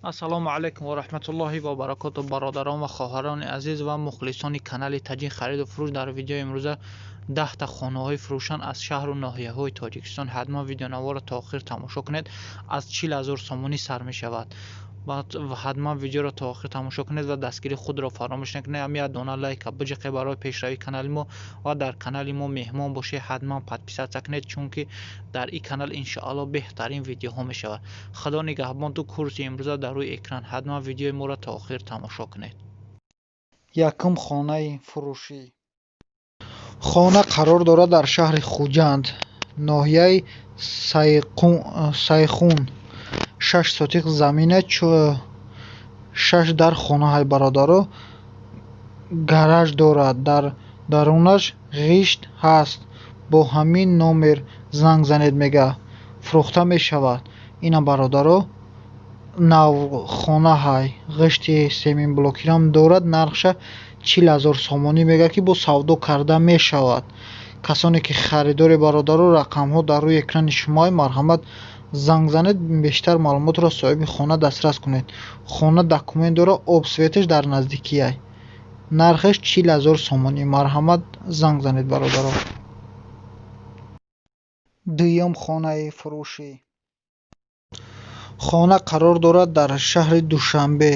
Ассалому алайкум ва раҳматуллоҳи ва баракоту, бародарон ва хоҳарони азиз ва мухлисони канали Таҷин хариду фурӯш. Дар видеои имрӯза 10-та хонаҳои фурӯшанд аз шаҳру ноҳияҳои Тоҷикистон. Ҳатман видеонаворро то охир тамошо кунед. Аз 40 000 сомонӣ сар мешавад. Ҳатман видеоро то охир тамошо кунед ва дастгири худро фаромӯш накунед. Ҳам як дона лайка биҷиқед барои пешравии канали мо ва дар канали мо меҳмон бошед, ҳатман подписаться кунед, чунки дар ин канал, иншоалло, беҳтарин видеоҳо мешавад. Худо нигаҳбон ту. Курси имрӯза дар рӯи экран. Ҳатман видеои моро то охир тамошо кунед. Якум хонаи фурӯшӣ. Хона қарор дорад дар шаҳри Хуҷанд, ноҳияи Сайхун. 6 сотиқ замина, шаш дар хонаҳай, бародаро. Гараж дорад, дар дарунаш ғишт ҳаст. Бо ҳамин номер занг занед, мега, фурӯхта мешавад. Ина, бародаро, навхонаҳай, ғишти семенблокирам дорад. Нархша 40 000 сомонӣ мега, ки бо савдо карда мешавад. Касоне ки харидори, бародаро, рақамҳо дар рӯи экрани шумоа, марҳамат, занг занед, бештар маълумотро аз соҳиби хона дастрас кунед. Хона документ дорад, об, светаш дар наздикиай. Нархаш 40 000 сомонӣ. Марҳамат, занг занед, бародаро. Дуюм хонаи фурӯшӣ. Хона қарор дорад дар шаҳри Душанбе,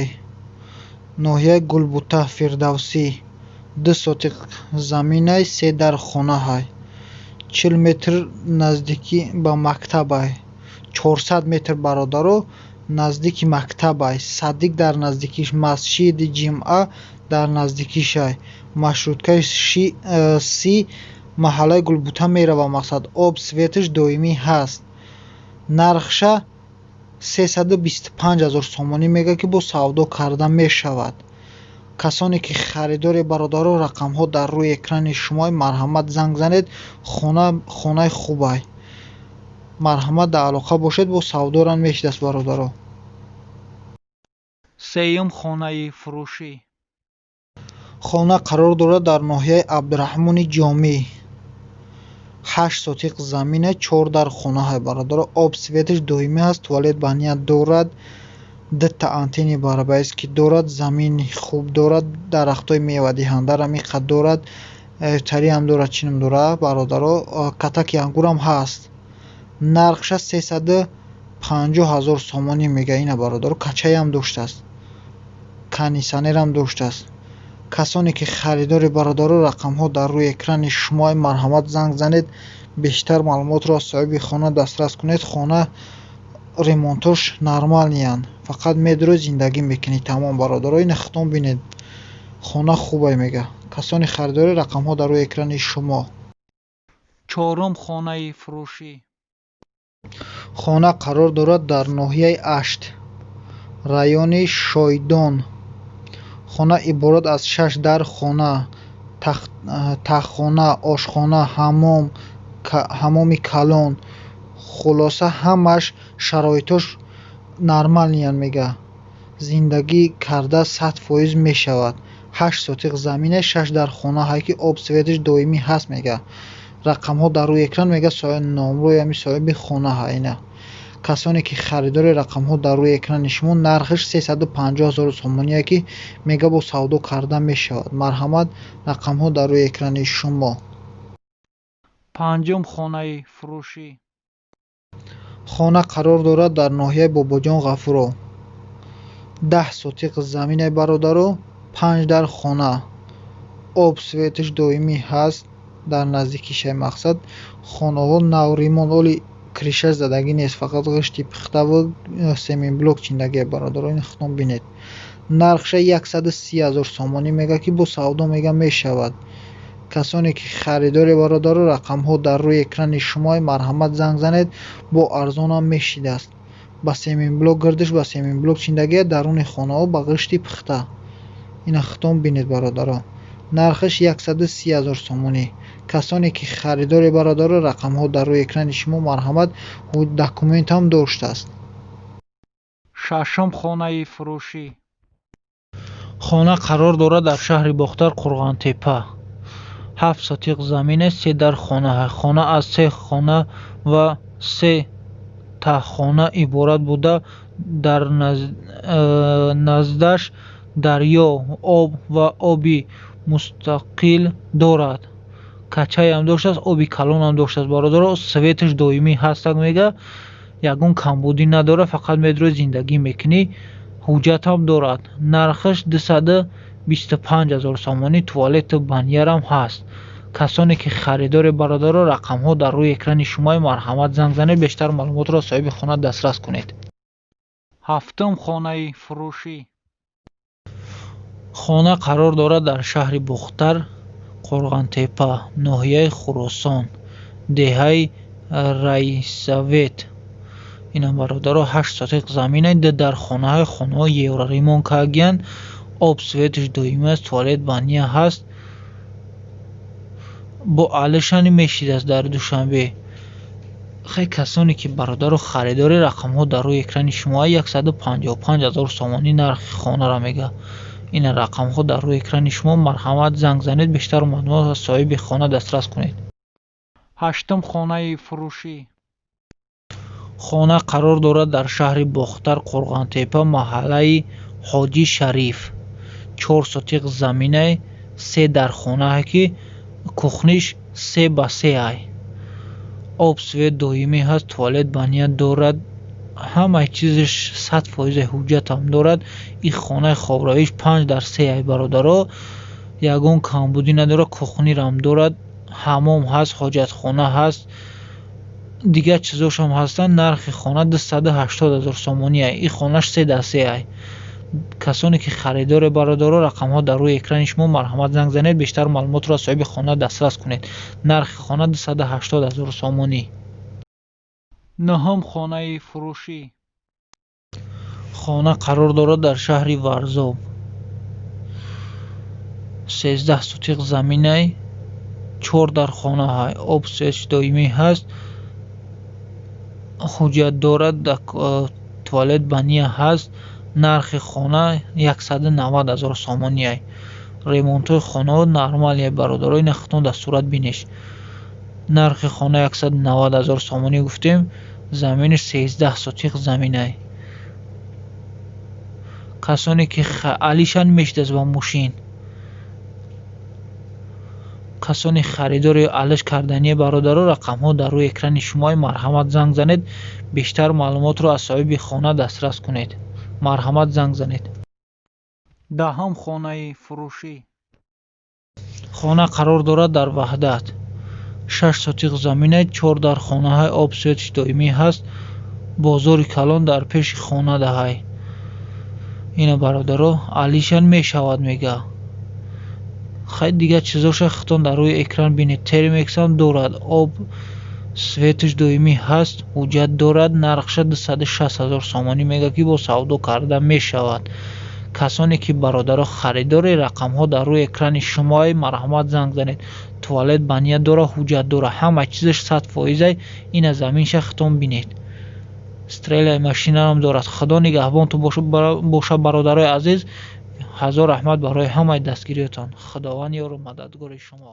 ноҳияи Гулбута, Фирдавсӣ. 2 сотиқ заминай, се дар хонаҳай. 40 метр наздикӣ ба мактабай. 400 метр, бародаро, наздики мактабай. Садик дар наздикиш, масҷиди ҷимъа дар наздикишай. Маршруткаи 30 маҳаллаи Гулбута мерава. Мақсад, об, светаш доимӣ ҳаст. Нархша 325 000 сомонӣ мега, ки бо савдо карда мешавад. Касоне ки харидори, бародаро, рақамҳо дар рӯи экрани шумо, марҳамат, занг занед. Хона хонаи хубай, марҳамат, дар алоқа бошед, бо савдорам мешидаст, бародаро. Сеюм хонаи фурӯшӣ. Хона қарор дорад дар ноҳияи Абдураҳмони Ҷомӣ. 8 сотиқ замина, чор дар хонаҳай, бародаро. Об, светаш доимӣ ҳаст, туалет, баня дорад, дута антенни барабаист дорад, замини хуб дорад, дарахтҳои мевадиҳандарам иқад дорад, тариам дорад, чинам дорад, бародаро, катаки ангурам ҳаст. Нархша 350 000 сомонӣ мега. Ина, бародаро, качаям доштааст, кондитсионерам доштааст. Касоне ки харидори, бародаро, рақамҳо дар рӯи экрани шумо, марҳамат, занг занед, бештар маълумотро аз соҳиби хона дастрас кунед. Хона ремонтош нормальныянд, фақат медурӣ, зиндагӣ мекунӣ, тамом, бародаро. Ина, худтон бинед, хона хубай, мега. Касони харидорӣ, рақамҳо дар рӯи экрани шумо. Чорум хонаи фурӯшӣ. Хона қарор дорад дар ноҳияи Ашт, райони Шойдон. Хона иборат аз шаш дар хона, таххона, ошхона, ҳаммом, ҳаммоми калон. Хулоса, ҳамаш шароитош нормальныянд, мега, зиндагӣ карда 100% мешавад. 8 сотиқ замина, шаш дар хона ҳай, ки об, светаш доимӣ ҳаст, мега. Рақамҳо дар рӯи экран, мега, номрои ҳами соҳиби хона ҳай ина. Касоне ки харидори, рақамҳо дар рӯи экрани шумо. Нархаш 350 000 сомоние, ки мега, бо савдо карда мешавад. Марҳамат, рақамҳо дар рӯи экрани шумо. Панҷум хонаи фурӯшӣ. Хона қарор дорад дар ноҳияи Бобоҷон Ғафуров. 10 сотиқ замине, бародаро, панҷ дар хона, об, светаш доимӣ ҳаст. Дар наздикишай. Мақсад, хонаҳо нав ремонт, оли крышаш задагӣ нест, фақат ғишти пухтаву семенблок чиндагия, бародаро. Ин худтон бинед. Нархша 130 000 сомонӣ мега, ки бо савдо, мега, мешавад. Касоне ки харидори, бародаро, рақамҳо дар рӯи экрани шумо, марҳамат, занг занед, бо арзонам мешидааст. Ба семенблок гирдиш, ба семенблок чиндагия, даруни хонаҳо ба ғишти пухта. Ина, худтон бинед, бародаро. Нархаш 130 000 сомонӣ. Касоне ки харидори, бародаро, рақамҳо дар рӯи экрани шумо, марҳамат. Документам доштааст. Шашум хонаи фурӯшӣ. Хона қарор дорад дар шаҳри Бохтар, Қурғонтеппа. 7 сотиқ замине, се дар хона. Хона аз се хона ва се Таҳхона иборат буда, дар наздаш дарё, об ва оби мустақил дорад. Качаям доштааст, оби калонам доштааст. Бародаро, светаш доимӣ ҳастак, мега, ягон камбудӣ надорад, фақат медрои зиндагӣ мекунӣ. Ҳуҷҷатам дорад. Нархаш 225 000 сомонӣ, туалету банярам ҳаст. Касоне ки харидоре, бародаро, рақамҳо дар рӯи экрани шумои, марҳамат, занг занед, бештар маълумотро аз соҳиби хона дастрас кунед. Ҳафтум хонаи фурӯшӣ. Хона қарор дорад дар шаҳри Бохтар, Қурғонтеппа, ноҳияи Хуросон, деҳаи Райсавет. Инам, бародаро, 8 сотиқ замина, ду дар хонаҳои хонаҳо евроремонт кардагиянд, об светаш доимӣ аст, туалет баня ҳаст. Бо алишани мешидааст дар Душанбе. Хай, касоне ки, бародаро, харидори, рақамҳо дар рӯи экрани шумо, 155 000 сомонӣ нархи хонаро мега. Ина рақамҳо дар рӯи экрани шумо, марҳамат, занг занед, бештар маълумот аз соҳиби хона дастрас кунед. Ҳаштум хонаи фурӯшӣ. Хона қарор дорад дар шаҳри Бохтар, Қурғонтеппа, маҳаллаи Ҳоҷи Шариф. 4 сотиқ заминае, се дар хонаае, ки кухниш 3 ба 3 ай. Об свет доимӣ ҳаст, туалет баня дорад, ҳамаи чизаш 100%, ҳуҷҷатам дорад. Ин хонаи хобравиш 5 дар 3 ай, бародаро, ягон камбудӣ надорад, кухнирам дорад, ҳаммом ҳаст, ҳоҷатхона ҳаст, дигар чизошам ҳастанд. Нархи хона 280 000 сомонӣ ай. Ин хонаш 3 дар 3 ай. Касоне ки харидоре, бародаро, рақамҳо дар рӯи экрани шумо, марҳамат, занг занед, бештар маълумотро аз соҳиби хона дастрас кунед. Нархи хона 280 000 сомонӣ. Нуҳум хонаи фурӯшӣ. Хона қарор дорад дар шаҳри Варзоб. 13 сотиқ заминай, чор дар хонаҳай, об светш доимӣ ҳаст, ҳуҷҷат дорад, туалет баня ҳаст. Нархи хона 190 000 сомонӣ ай. Ремонтҳои хонаҳо нормалие, бародаро, ина худтон дар сурат бинеш. Нархи хона 190 000 сомонӣ гуфтем, заминаш 13 сотиқ заминай. Касоне ки алишан мешидааст ба мошин. Касоне харидори алиш кардание, бародаро, рақамҳо дар рӯи экрани шумои, марҳамат, занг занед, бештар маълумотро аз соҳиби хона дастрас кунед. Марҳамат, занг занед. Даҳум хонаи фурӯшӣ. Хона қарор дорад дар Ваҳдат. 6 сотиқ замина, чор дар хонаҳои, об светш доимӣ ҳаст, бозори калон дар пеши хона даҳай. Ина, бародаро, алишан мешавад, мега. Хай, дигар чизоша худтон дар рӯи экран бинед. Термексам дорад, об светаш доимӣ ҳаст, ҳуҷҷат дорад. Нархша 260 000 сомонӣ мега, ки бо савдо карда мешавад. Касоне ки, бародаро, харидори, рақамҳо дар рӯи экрани шумои, марҳамат, занг занед. Туалет баня дора, ҳуҷҷат дора, ҳама чизаш 100%. Ина заминша худтон бинед. Стрелаи машинарам дорад. Худо нигаҳбонтон боша, бародарои азиз. Ҳазор раҳмат барои ҳамаи дастгириётон. Худованд ёру мададгори шумо.